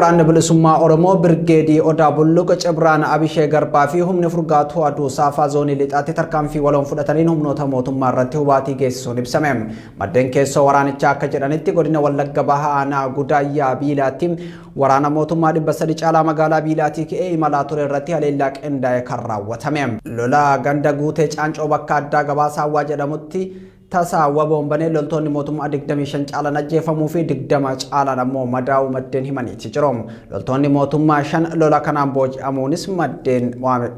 Waraanni Bilisummaa Oromoo Birgeedii Odaa Bulluq, Cibraan Abishee Garbaa fi humni furgaatuu Aduu Saafaa Zoonii Lixaatti tarkaanfii waloon fudhataniin humnoota mootummaa irratti hubaatii geessisuun ibsame. Maddeen keessoo waraanichaa akka jedhanitti godina Wallagga Bahaa aanaa Gudaayyaa Biilaatti waraana mootummaa 300 caalaa magaalaa Biilaatii ka'ee imalaa ture irratti haleellaa qindaa'e kan raawwatame. Lola ganda Guutee Caancoo bakka addaa gabaa Saawwaa jedhamutti tasa WBOn banee loltoonni mootummaa 25 caalan ajjeefamuu fi 20 caalan ammoo madaa'uu maddeen himaniiti jiru. Loltoonni mootummaa 5 lola kanaan booji'amuunis maddeen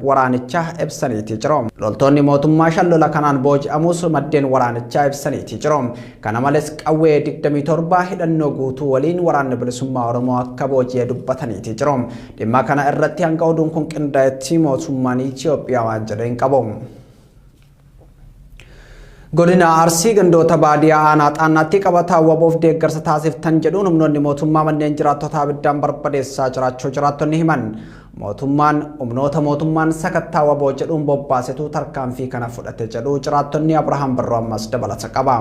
waraanichaa ibsaniiti jiru. Loltoonni mootummaa 5 lola kanaan booji'amuus maddeen waraanichaa ibsaniiti jiru. Kana malees qawwee 27 hidhannoo guutuu waliin waraanni bilisummaa Oromoo akka booji'e dubbataniiti jiru. Dhimma kana irratti hanga oduun kun qindaa'etti mootummaan Itoophiyaa waan jedhe hin qabu. Godina Arsii gandoota baadiyaa aanaa Xaannaatti qabataa WBOf deeggarsa taasiftan jedhuun humnoonni mootummaa manneen jiraattotaa abiddaan barbadeessaa jiraachuu jiraattonni himan. Mootummaan humnoota mootummaan sakattaa WBO jedhuun bobbaasetu tarkaanfii kana fudhate jedhu jiraattonni. Abrahaam Birroo ammas dabalata qaba.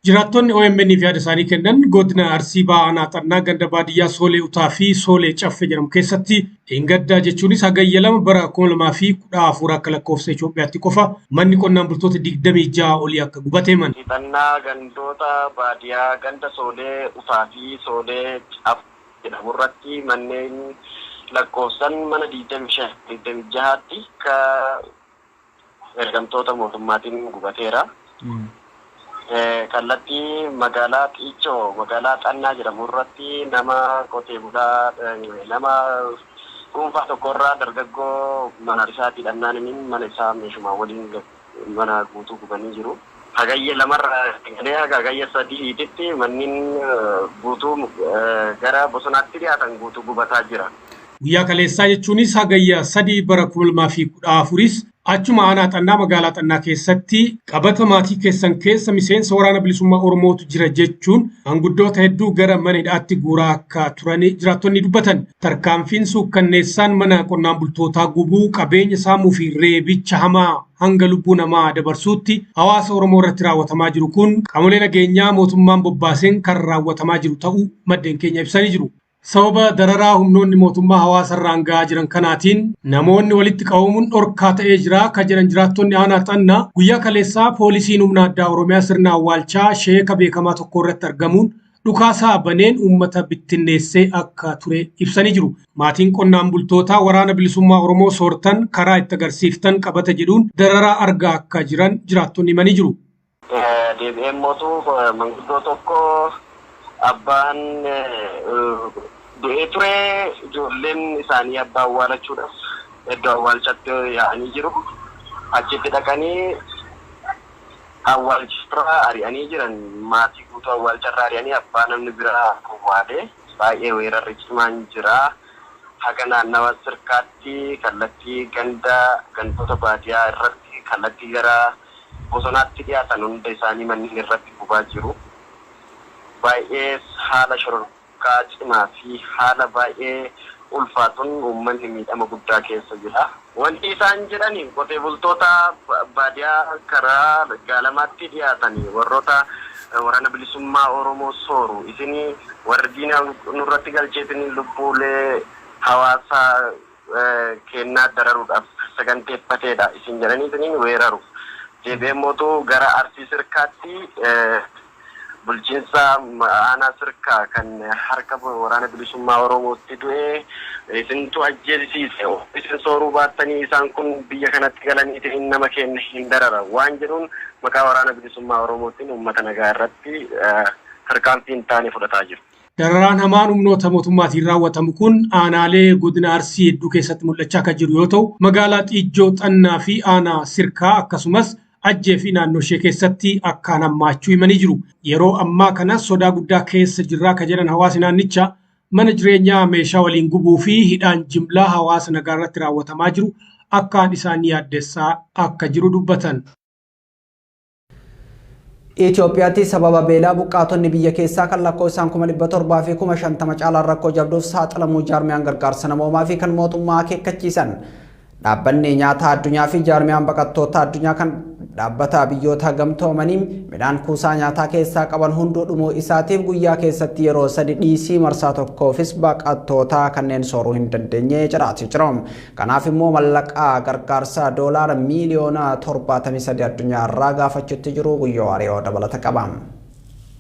Jiraattonni OMN'f yaada isaanii kennan godina Arsii Bahaa Aanaa Xannaa ganda baadiyyaa Soolee Utaa fi Soolee Caffee jedhamu keessatti dheengaddaa jechuunis Hagayya 2 bara 2014 akka lakkoofsa Itoophiyaatti qofa manni qonnaan bultoota 26 olii akka gubate himan. Xannaa gandoota baadiyaa ganda Soolee Utaa fi Soolee Caffee jedhamurratti manneen lakkoofsan mana 25, 26tti akka ergamtoota mootummaatiin gubateera. Kallattii magaalaa Xiichoo magaalaa Xannaa jedhamu irratti nama qotee bulaa nama dhuunfaa tokko irraa dargaggoo mana isaatii dhannaan mana isaa meeshumaa waliin mana guutuu gubanii jiru. Hagayya 2rraa eegalee haga Hagayya 3titti manneen guutuu gara bosonaatti dhiyaatan guutuu gubataa jira. Guyyaa kaleessaa jechuunis Hagayya 3 bara 2014s achuma aanaa Xannaa magaalaa Xannaa keessatti qabata maatii keessan keessa miseensa waraana bilisummaa Oromootu jira jechuun maanguddoota hedduu gara mana hidhaatti guuraa akka turan jiraattonni dubbatan. Tarkaanfiin suukkanneessaan mana qonnaan bultootaa gubuu, qabeenya saamuu fi reebicha hamaa hanga lubbuu namaa dabarsuutti hawaasa Oromoo irratti raawwatamaa jiru kun qaamolee nageenyaa mootummaan bobbaaseen kan raawwatamaa jiru ta'uu maddeen keenya ibsanii jiru. Sababa dararaa humnoonni mootummaa hawaasa irraan ga'aa jiran kanaatiin namoonni walitti qabamuun dhorkaa ta'ee jira kan jedhan jiraattonni aanaa Xannaa, guyyaa kaleessaa poolisiin humna addaa Oromiyaa sirna awwaalchaa sheeka beekamaa tokko irratti argamuun dhukaasaa baneen uummata bittinneessee akka ture ibsanii jiru. Maatiin qonnaan bultootaa waraana bilisummaa Oromoo soortan karaa itti agarsiiftan qabata jedhuun dararaa argaa akka jiran jiraattonni himanii jiru. Deebi'ee mootu manguddoo tokko abbaan du'ee ture, ijoolleen isaanii abbaa awwaalachuudhaaf iddoo awwaalchatti yaa'anii jiru. Achitti dhaqanii awwaalcharraa ari'anii jiran, maatii guutuu awwaalcharraa ari'anii abbaa namni biraa awwaale. Baay'ee weerarri cimaan jira. Haga naannawa Sirkaatti kallattii ganda gandoota baadiyaa irratti kallattii gara bosonaatti dhiyaatan hunda isaanii manneen irratti gubaa jiru. Baay'ee haala shororkaa cimaa fi haala baay'ee ulfaatuun uummanni miidhama guddaa keessa jira. Wanti isaan jedhani qotee bultoota baadiyaa karaa Gaalamaatti dhiyaatan warroota waraana bilisummaa Oromoo sooru, isin warri diina nurratti galcheetiin lubbuulee hawaasaa kennaa dararuudhaaf saganteeffateedha isin jedhanii weeraru. Deebi'ee mootu gara Arsii Sirkaatti bulchiinsa aanaa Sirkaa kan harka waraana bilisummaa Oromootti du'e isintu ajjeesisiise, isin sooruu baattanii isaan kun biyya kanatti galanii nama keenya hin dararan waan jedhuun maqaa waraana bilisummaa Oromootiin uummata nagaa irratti tarkaanfii hin taane fudhataa jiru. Dararaan hamaan humnoota mootummaatiin raawwatamu kun aanaalee godina Arsii hedduu keessatti mul'achaa kan jiru yoo ta'u, magaalaa Xiijjoo Xannaa fi aanaa Sirkaa akkasumas Ajjee fi naannoo ishee keessatti akkaan hammaachuu himanii jiru. Yeroo ammaa kana sodaa guddaa keessa jirraa kan jedhan hawaasi naannichaa, mana jireenyaa meeshaa waliin gubuu fi hidhaan jimlaa hawaasa nagaa irratti raawwatamaa jiru akkaan isaan yaaddessaa akka jiru dubbatan. Itoophiyaatti sababa beelaa buqqaatonni biyya keessaa kan lakkoofsaan 750,000 caalaan rakkoo jabduuf saaxilamuu jaarmiyaan gargaarsa namoomaa fi kan mootummaa akeekkachiisan. Dhaabbanni nyaataa addunyaa fi jaarmiyaan baqattoota addunyaa kan Dhaabbata Biyyoota Gamtoomanii midhaan kuusaa nyaataa keessaa qaban hunduu dhumuu isaatiif guyyaa keessatti yeroo sadi dhiisii marsaa tokkoofis baqattoota kanneen sooruu hin dandeenye jedhaati jiru. Kanaaf immoo mallaqa gargaarsa doolaara miiliyoona 73 addunyaa irraa gaafachuutti jiru. Guyyoo Waariyoo dabalata qaba.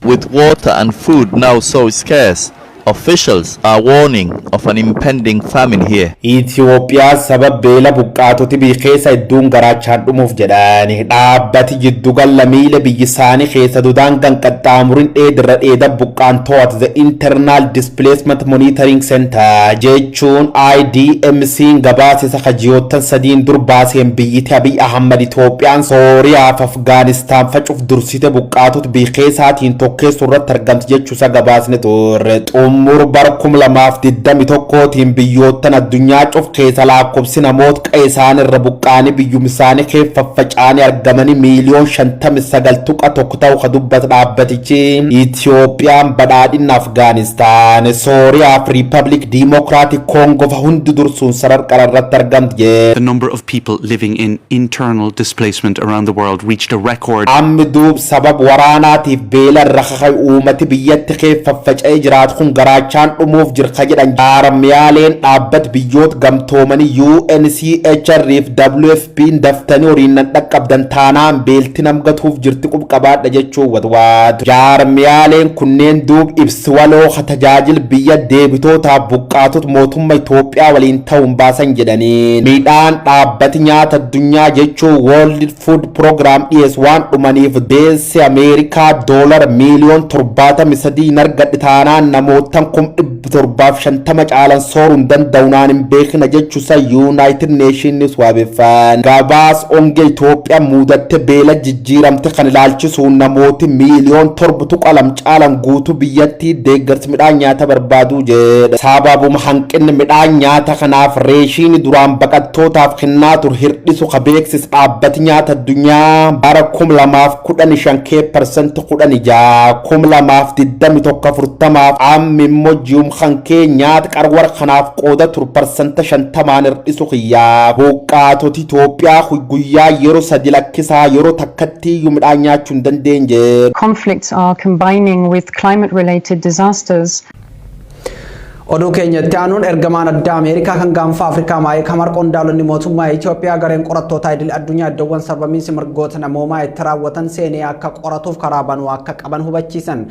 With water and food now so scarce, officials are warning of an impending famine here. Itoophiyaa sababa beela buqqaatoti biyya keessa hedduun garaachaan dhumuuf jedhani. Dhaabbati jiddugala miila biyyi isaanii keessa dudaan kan qaxxaamurin dheedirra dheeda buqqaan to'atu, The Internal Displacement Monitoring Center jechuun IDMC, gabaasisa kajiyoottan 3n dur baaseen, biyyiti Abiy Ahmad Itoophiyaan Sooriyaaf Afgaanistaan facuuf dursite buqqaatota biyya keessaatiin tokkeessuu irratti argamti jechuusa gabaasne turre. Xumur bara 2021tiin biyyoottan addunyaa cuf keessa lakkoofsi namoota qe'ee isaan irra buqqaanii biyyuma isaanii keessa faffaca'anii argamanii miiliyoon 59.1 ta'u ka dubbata dhaabbatichi. Itoophiyaan badhaadhina Afgaanistaan, Sooriyaa fi Riippaabilik Diimokiraatik Koongoo fa hundi dursuun sadarkaa irratti argamti jedhe. The number of people living in internal displacement around the world reached a record Ammi duub sabab waraanaatiif beela irra kaka'e uummati biyyatti keessa faffaca'ee jiraatu kun garaachaan dhumuuf jirka jedhan jaarmiyaaleen dhaabbata biyyoota gamtoomanii UNCHR fi WFP. Daftanii horiin nan dhaqqabdan taanaan beelti nam gatuuf jirti qubqabaadha jechuun watwaatu. Jaarmiyaaleen kunneen duub ibsi waloo ka tajaajila biyya deebitootaaf buqqaatota mootummaa Itoophiyaa waliin ta'uun baasan jedhaniin, midhaan dhaabbati nyaata addunyaa jechuun World Food Program dhiyeessu waan dhumaniif, beessi Ameerikaa doolara miiliyoon 73 hin argadhe taanaan namootan 750,000 caalan sooruu hin danda'u naan hin beekna jechuusa United Nations waabeffan. Gabaas ongee Itoophiyaa muudatte beela jijjiiramte kan ilaalchisuun namooti miiliyoon 7.2 caalan guutuu biyyattii deeggarsi midhaan nyaata barbaaduu jedha. Sababuma hanqinni midhaan nyaata kanaaf reeshiin duraan baqattootaaf kennaa ture hir'isu ka beeksis dhaabbati nyaata addunyaa, bara 2015 kee 16%, 2021 40f, amma immoo ji'um kan kee nyaata qarwara kanaaf qooda ture 50%n hir'isu kiyyaa. Buqqaatoti Itoophiyaa guyyaa yeroo sadi lakkisaa yeroo takkatti iyyuu midhaan nyaachuu hin dandeenye. Conflicts are combining with climate related disasters. Oduu keenyatti aanuun, ergamaan addaa Ameerikaa kan gaanfa Afrikaa Maayik Hamar qondaalonni mootummaa Itoophiyaa gareen qorattoota idil addunyaa iddoowwan sarbamiinsi mirgoota namoomaa itti raawwatan seenee akka qoratuuf karaa banuu akka qaban hubachiisan.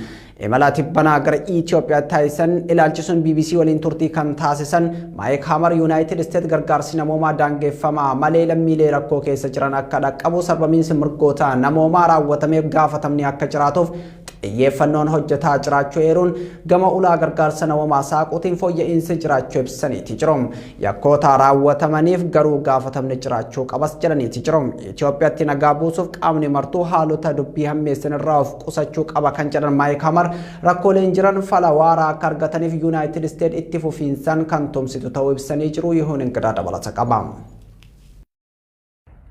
Imala tibbanaa gara Itoophiyaatti taasisan ilaalchisuun BBC waliin turtii kan taasisan Maayik Hamar, Yuunaayitid Isteet gargaarsi namoomaa daangeffamaa malee lammiilee rakkoo keessa jiran akka dhaqqabu, sarbamiinsi mirgoota namoomaa raawwatameef gaafatamni akka jiraatuuf xiyyeeffannoon hojjetaa jiraachuu eeruun, gama ulaa gargaarsa namoomaa saaquutiin fooyya'insi jiraachuu ibsaniiti jiru. Yakkoota raawwatamaniif garuu gaafatamni jiraachuu qabas jedhaniiti jiru. Itoophiyaatti nagaa buusuuf qaamni martuu haalota dubbii hammeessan irraa of qusachuu qaba kan jedhan Maayik Hamar, rakkooleen jiran fala waaraa akka argataniif Yuunaayitid Isteet itti fufiinsaan kan tumsitu ta'uu ibsanii jiru. Yihuun Ingidaa dabalata qaba.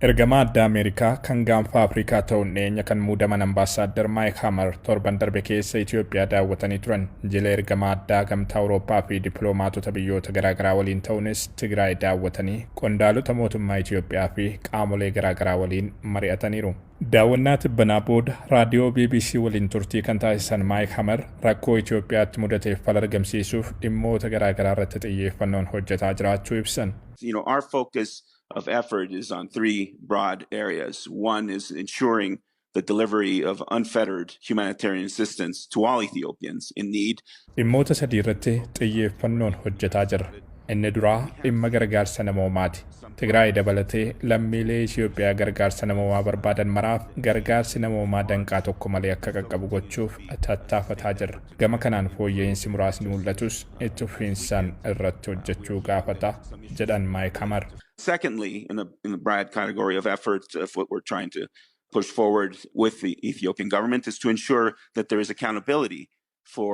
Ergamaa addaa Ameerikaa kan gaanfa Afrikaa ta'uun dhiyeenya kan muudaman ambaasaaddar Maayik Hamar torban darbe keessa Itoophiyaa daawwatanii turan. Jila ergamaa addaa Gamtaa Awurooppaa fi dippiloomaatota biyyoota garaagaraa waliin ta'uunis Tigraay daawwatanii qondaalota mootummaa Itoophiyaa fi qaamolee garaagaraa waliin mari'ataniiru. Daawwannaa tibbanaa booda raadiyoo BBC waliin turtii kan taasisan Maayik Hamar rakkoo Itoophiyaatti mudateef fala argamsiisuuf dhimmoota garaagaraa irratti xiyyeeffannoon hojjetaa jiraachuu ibsan. Our focus of effort is on three broad areas. One is ensuring the delivery of unfettered humanitarian assistance to all Ethiopians in need. Dhimmoota sadii irratti xiyyeeffannoon hojjetaa jirra. Inni duraa dhimma gargaarsa namoomaati. Tigraay dabalatee lammiilee Itoophiyaa gargaarsa namoomaa barbaadan maraaf gargaarsi namoomaa danqaa tokko malee akka qaqqabu gochuuf tattaafataa jirra. Gama kanaan fooyya'insi muraasni mul'atus itti fufiinsaan irratti hojjechuu gaafata, jedhan Maayik Hamar. Secondly, in the broad category of effort of what we're trying to push forward with the Ethiopian government is to ensure that there is accountability for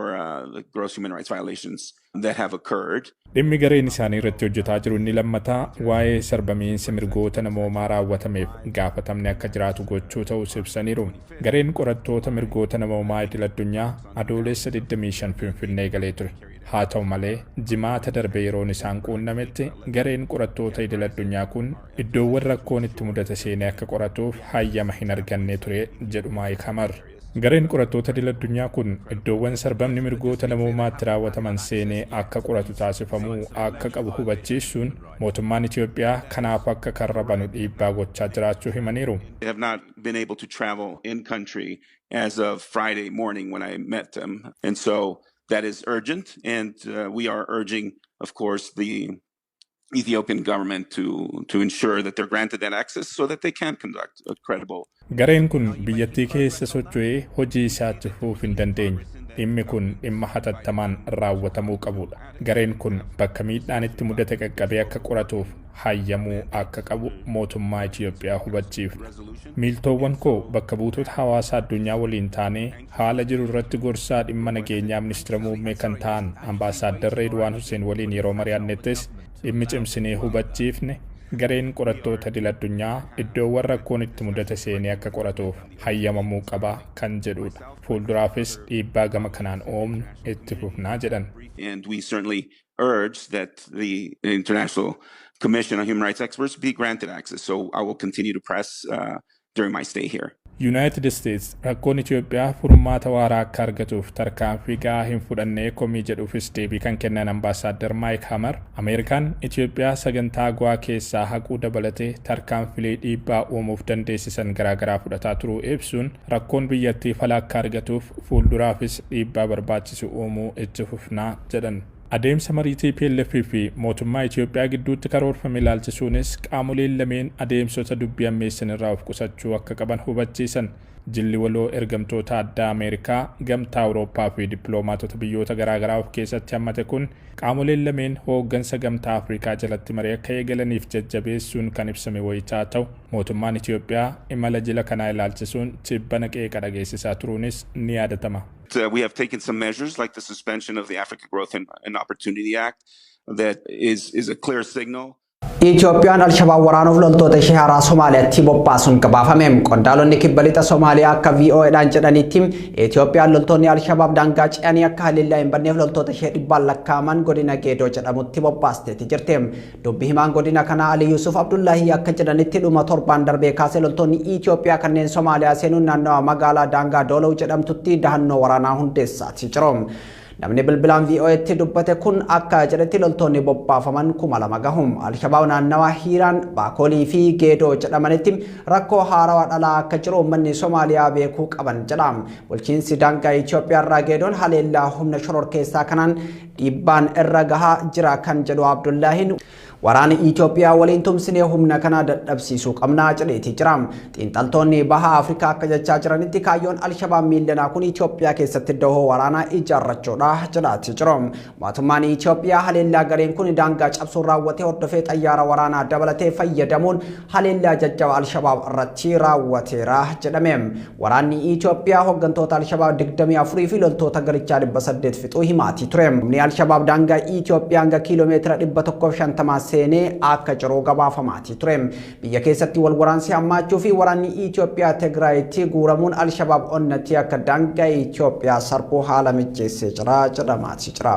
the gross human rights violations that have occurred. Dhimmi gareen isaanii irratti hojjetaa jiru inni lammataa waa'ee sarbamiinsa mirgoota namoomaa raawwatameef gaafatamni akka jiraatu gochuu ta'us ibsaniiru. Gareen qorattoota mirgoota namoomaa idil addunyaa Adoolessa 25 Finfinnee galee ture. Haa ta'u malee, Jimaata darbe yeroon isaan quunnametti gareen qorattoota idil addunyaa kun iddoowwan rakkoon itti mudate seenee akka qoratuuf hayyama hin arganne ture jedhu Maayik Hamar. Gareen qorattoota idil addunyaa kun iddoowwan sarbamni mirgoota namoomaatti raawwataman seenee akka qoratu taasifamuu akka qabu hubachiisuun, mootummaan Itoophiyaa kanaaf akka karra banu dhiibbaa gochaa jiraachuu himaniiru. They have not been able to travel in country as of Friday morning when I met them. And so that is urgent. And we are urging, of course, the Ethiopian government to ensure that they're granted that access so that they can conduct a credible Gareen kun biyyattii keessa socho'ee hojii isaatti fufuu hin dandeenye. Dhimmi kun dhimma hatattamaan raawwatamuu qabudha. Gareen kun bakka miidhaan itti mudate qaqqabee akka qoratuuf hayyamuu akka qabu mootummaa Itoophiyaa hubachiifna. Miiltoowwan koo bakka buutota hawaasa addunyaa waliin taanee haala jiru irratti gorsaa dhimma nageenyaa ministeera muummee kan ta'an Ambaasaaddar Reedwaan Hussein waliin yeroo mari'annettis dhimmi cimsinee hubachiifne gareen qorattoota idil addunyaa iddoowwan rakkoon itti mudate seenee akka qoratuuf hayyamamuu qaba kan jedhudha. Fuulduraafis dhiibbaa gama kanaan oomnu itti fufnaa jedhan. And we certainly urge that the International Commission on Human Rights Experts be granted access. So I will continue to press during my stay here. Yuunaayitid Isteets rakkoon Itoophiyaa furmaata waaraa akka argatuuf tarkaanfii gahaa hin fudhannee komii jedhuufis deebii kan kennan Ambaasaaddar Maayik Hamar, Ameerikaan Itoophiyaa sagantaa AGOA keessaa haquu dabalatee tarkaanfilee dhiibbaa uumuuf dandeessisan garaagaraa fudhataa turuu ibsuun, rakkoon biyyattii fala akka argatuuf fuulduraafis dhiibbaa barbaachisu uumuu itti fufnaa jedhan. Adeemsa marii TPLF fi mootummaa Itoophiyaa gidduutti karoorfame ilaalchisuunis qaamoleen lameen adeemsota dubbii ammeessan irraa of qusachuu akka qaban hubachiisan. Jilli waloo ergamtoota addaa Ameerikaa, Gamtaa Awurooppaa fi dippiloomaatota biyyoota garaagaraa of keessatti hammate kun qaamoleen lameen hooggansa Gamtaa Afrikaa jalatti marii akka eegalaniif jajjabeessuun kan ibsame wayitaa ta'u, mootummaan Itoophiyaa imala jila kanaa ilaalchisuun tibbana qeeqa dhageessisaa turuunis ni yaadatama. We have taken some measures like the suspension of the Africa Growth and Opportunity Act that is a clear signal. Itoophiyaan Alshabaab waraanuuf loltoota ishee haaraa Somaaliyaatti bobbaasuun gabaafame. Qondaalonni kibba lixa Somaaliyaa akka VOAdhaan jedhanitti, Itoophiyaan loltoonni Alshabaab daangaa ce'anii akka haleellaa hin banneef loltoota ishee dhibbaan lakkaa'aman godina Geedoo jedhamutti bobbaasteeti jirti. Dubbi himaan godina kanaa Ali Yusuf Abdullahi akka jedhanitti, dhuma torbaan darbee kaasee loltoonni Itoophiyaa kanneen Somaaliyaa seenuun naannawa magaalaa daangaa Doolow jedhamtutti dahannoo waraanaa hundeessaati jiru. Namni bilbilaan VOAtti dubbate kun akka jedhetti, loltoonni bobbaafaman 2000 gahu. Alshabaab naannawa Hiiraan, Baakolii fi Geedoo jedhamanitti rakkoo haarawaa dhalaa akka jiru uummanni Somaaliyaa beekuu qaban jedha. Bulchiinsi daangaa Itoophiyaa irraa Geedoon haleellaa humna shororkeessaa kanaan dhiibbaan irra gahaa jira kan jedhu Abdullaahiin, waraana Itoophiyaa waliin tumsinee humna kana dadhabsiisuu qabnaa jedheeti jira. Xiinxaltoonni baha Afrikaa akka jechaa jiranitti, kaayyoon Alshabaab miilanaa kun Itoophiyaa keessatti dahoo waraanaa ijaarrachuudha jedhaati jiru. Mootummaan Itoophiyaa haleellaa gareen kun daangaa cabsuun raawwatee hordofee xayyaara waraanaa dabalatee fayyadamuun haleellaa jajjaba Alshabaab irratti raawwateera jedhame. Waraanni Itoophiyaa hooggantoota Alshabaab 24 fi loltoota garichaa 800 fixuu himaatii ture. Humni Alshabaab daangaa Itoophiyaa hanga kiiloomeetira 150 seenee akka jiru gabaafamaatii ture. Biyya keessatti wal waraansi hammaachuu fi waraanni Itoophiyaa Tigraayitti guuramuun Alshabaab onnatti akka daangaa Itoophiyaa sarbuu haala mijeessee jira jedhamaatii jira.